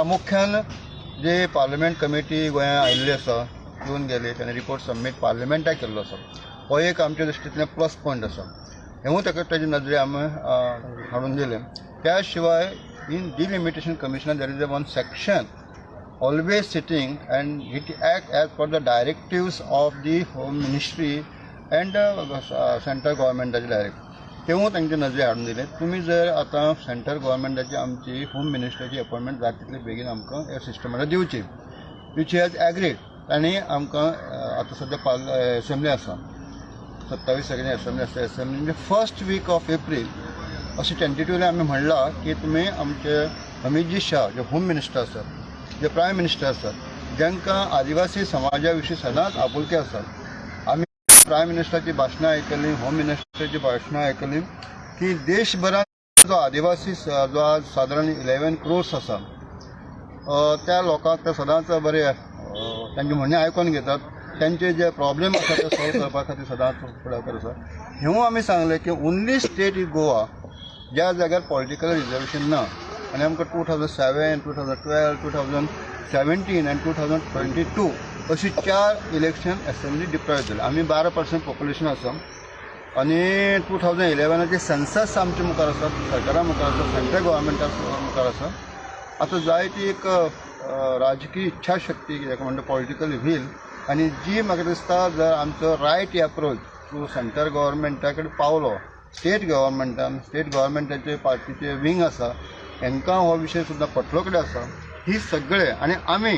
प्रामुख्यान जे parliament committee गोंयांत आयिल्ली आसा, येवन गेली, ताणें रिपोर्ट सबमीट पार्लमेंटाक केल्लो आसा. हो एक आमच्या दृश्टींतल्यान प्लस पॉयंट आसा. हेवूय ताका ताजे नदरे आमी हाडून दिलें. त्या शिवाय in Delimitation Commission there is a one section always sitting and it act as per the directives of the Home Ministry and central गव्हर्मेंटाचे direct. तेवूय तांचे नजरे हाडून दिले, तुमी जर आतां सेंट्रल गव्हर्मेंटाची आमची होम मिनिस्टराची अपॉयंटमेंट जाता तितले बेगीन आमकां ह्या सिस्टमाक दिवची, which has agreed. तांणी आमकां आतां सद्या पार्ल एसेंब्ली आसा, 27 तारखेची एसेंब्ली आसा. Assembly first week of April अशें टेंटेटिवली आमी म्हणलां की तुमी आमचे अमितजी शाह जे होम मिनिस्टर आसात, जे प्रायम मिनिस्टर आसात, जांकां आदिवासी समाजा विशीं सदांच आपुलकी आसात. आमी प्रायम मिनिस्टराची भाशणां आयकलीं, होम मिनिस्टराची भाशणां आयकलीं की देशभरात जो आदिवासी जो आज सादारण 11 क्रोर्स आसा, त्या लोकांक ते सदांच बरे तांचे म्हणणें आयकून घेतात, त्यांचे जे प्रॉब्लेम आसा ते सॉल्व करपा खातीर सदांच फुडाकार आसा. हेवूय आमी सांगलें की ओन्ली स्टेट is Goa ज्या जाग्यार पॉलिटिकल रिजर्वेशन ना आनी आमकां 2007, 2012, 2017 आनी 2022 अशी चार इलेक्शन एसेंब्ली डिप्रायव जाले. आमी 12% पॉप्युलेशन आसा आनी 2011आचे सेन्सस आमचे मुखार आसा, सरकारा मुखार आसा, सेंट्रल गव्हर्मेंटा मुखार आसा. आतां जाय ती एक राजकीय इच्छाशक्ती, जाका म्हणटा पॉलिटिकल व्हील, आनी जी म्हाका दिसता जर आमचो रायट एप्रोच थ्रू सेंट्रल गव्हर्मेंटा कडेन पावलो, स्टेट गव्हर्मेंटान, स्टेट गव्हर्मेंटाचे पार्टीचे विंग आसा, हांकां हो विशय सुद्दां पटलो कडेन आसा ही सगळे. आनी आमी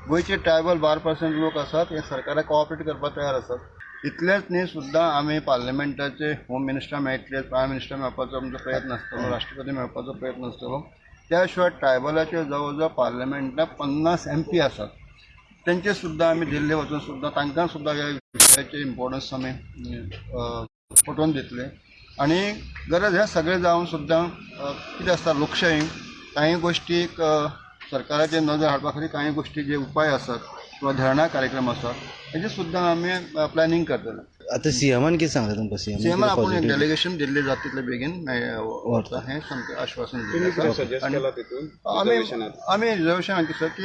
गोंयचे ट्रायबल 12% लोक आसात, हे सरकाराक कॉपरेट करपाक तयार आसात. इतलेंच न्ही, सुद्दां आमी पार्लमेंटाचे होम मिनिस्टर मेळटले, प्रायम मिनिस्टर मेळपाचो आमचो प्रयत्न आसतलो, राष्ट्रपती मेळपाचो प्रयत्न आसतलो. त्या शिवाय ट्रायबलाचे जवळ जवळ पार्लमेंटाक 50 एमपी आसात, तेंचे सुद्दां आमी दिल्ली वचून सुद्दां तांकां सुद्दां ह्या विशयाचे इम्पोर्टन्स आमी पटोवन दितले. आनी गरज हे सगळें जावन सुद्दां कितें आसता, लोकशाही कांय गोश्टीक सरकाराचेर नजर हाडपा खातीर कांय गोश्टी जे उपाय आसात किंवा धरणां कार्यक्रम आसात, हेजे सुद्दां आमी प्लॅनिंग करतले. आतां सीएमान कितें सांगलें तुमकां? सीएम? सीएमान आपूण एक डेलिगेशन दिल्ली जाता तितले बेगीन वता हें सामकें आश्वासन दिलें आसा. आनी आमी रिजर्वेशन सर की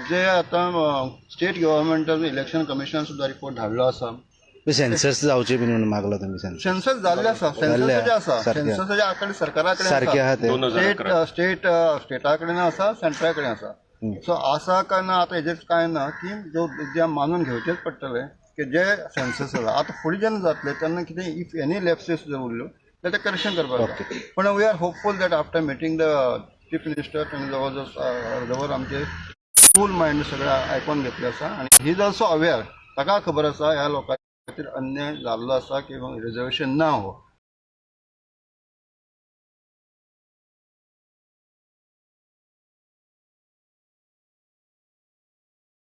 जे आतां स्टेट गव्हर्मेंटाचो इलेक्शन कमिशन सुद्दां रिपोर्ट धाडलो आसा. सेन्सस जावचे बीन म्हणून मागला तुमी सेन्सस? सेन्सस जाल्ले आसा, सेन्ससाचे आसा. सारकें. सेन्ससाचे आंकडे सरकारा कडेन. सारके आहा ते. स्टेट स्टेट स्टेटा कडेन आसा, सेंट्रा कडेन आसा. सो आसा काय ना आतां हेजेर कांय ना की जो जे मानून घेवचेच पडटले की जे सेन्सस आसा, आतां फुडें जेन्ना जातले तेन्ना कितें if any lapses जर उरल्यो जाल्यार ते करेक्शन करपाक जाय. पण we are hopeful that after meeting the Chief Minister, ताणें जवळ जवळ जवळ आमचे फूल मायंड सगळें आयकोन घेतलें आसा आनी he is also aware, ताका खबर आसा ह्या लोकां खातीर अन्याय जाल्लो आसा किंवा रिजर्वेशन ना हो.